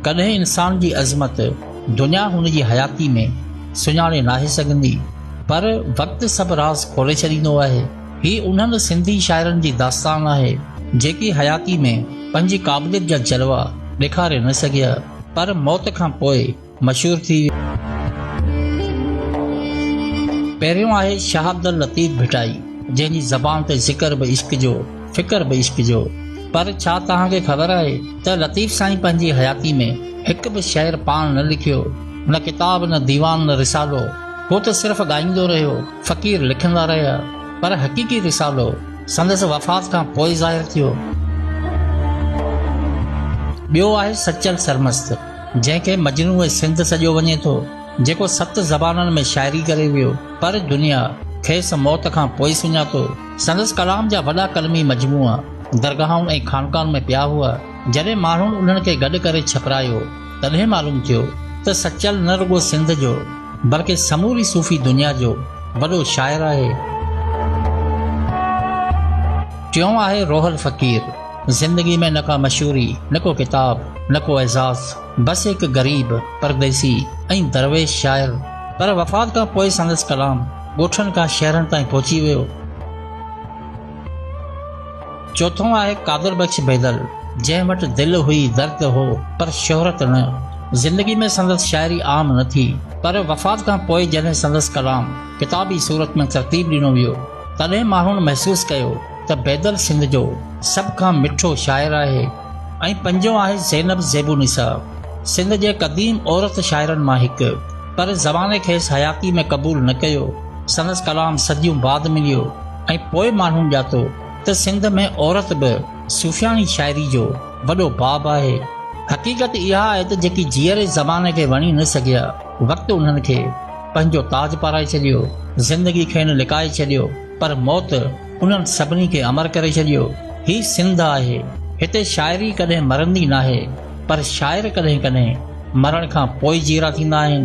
ڪڏهن انسان جي عظمت دنيا هن جي حياتي ۾ سڃاڻي ناهي سگهندي، پر وقت سڀ راز کولي ڇڏيندو آهي. هي انهن سنڌي شاعرن جي داستان آهي، جيڪي حياتي ۾ پنهنجي قابليت جا جلوا ڏيکاري نه سگهيا، پر موت کان پوء مشهور ٿي ويا. پهريون آهي شاهه عبداللطيف ڀٽائي، جنهن جي زبان تي ذڪر به عشق جو، فڪر به عشق جو. پر ڇا توهان کي خبر آهي ته لطيف سائين پنهنجي حياتي ۾ هڪ به شعر پاڻ نه لکيو، نه ڪتاب نه ديوان نه رسالو، هو ته صرف ڳائيندو رهيو، فقير لکندا رهيا، پر حقيقي رسالو سندس وفات کان پوء ظاهر ٿيو. ٻيو آهي سچل سرمست، جنهن کي مجنونء سنڌ سڏيو وڃي ٿو، جيڪو ست زبانن ۾ شاعري ڪري ويو، پر دنيا کيس موت کان پوء سڃاتو. سندس ڪلام جا وڏا قلمي مجموعا درگاهن ۽ خانقاهن ۾ پيا هئا. جڏهن ماڻهن انهن کي گڏ ڪري ڇپرايو، تڏهن معلوم ٿيو ته سچل نه رڳو سنڌ جو، بلڪه سموري صوفي دنيا جو وڏو شاعر آهي. ٽيون آهي روحل فقير. زندگي ۾ نه ڪا مشهوري، نه ڪو ڪتاب، نه ڪو اعزاز، بس هڪ غريب، پرديسي ۽ درويش شاعر. پر وفات کان پوء سندس ڪلام ڳوٺن کان شهرن تائين پهچي ويو. چوٿون آهي قادر بخش بيدل، جنهن وٽ دل هئي، درد هو، پر شهرت نه. زندگي ۾ سندس شاعري عام نه ٿي، پر وفات کان پوء جڏهن سندس ڪلام ڪتابي صورت ۾ ترتيب ڏنو ويو، تڏهن ماڻهن محسوس ڪيو ته بيدل سنڌ جو سڀ کان مٺو شاعر آهي. ۽ پنجون آهي زينب زيب النساء، سنڌ جي قديم عورت شاعرن مان هڪ، پر زماني کيس حياتي ۾ قبول نه ڪيو. سندس ڪلام صديون بعد مليو ۽ پوء ماڻهن ڄاتو ته سنڌ ۾ عورت به صوفياڻي شاعري جو وڏو باب آهي. حقيقت اها آهي ته جيڪي جيئري زماني کي وڻي نه سگهيا، وقت انهن کي پنهنجو تاج پارائي ڇڏيو، زندگي کين لڪائي ڇڏيو، پر موت انهن سڀني کي امر ڪري ڇڏيو. هي سنڌ آهي. هتي شاعري ڪڏهن مرندي ناهي، پر شاعر ڪڏهن ڪڏهن مرڻ کان پوء جيئرا ٿيندا آهن.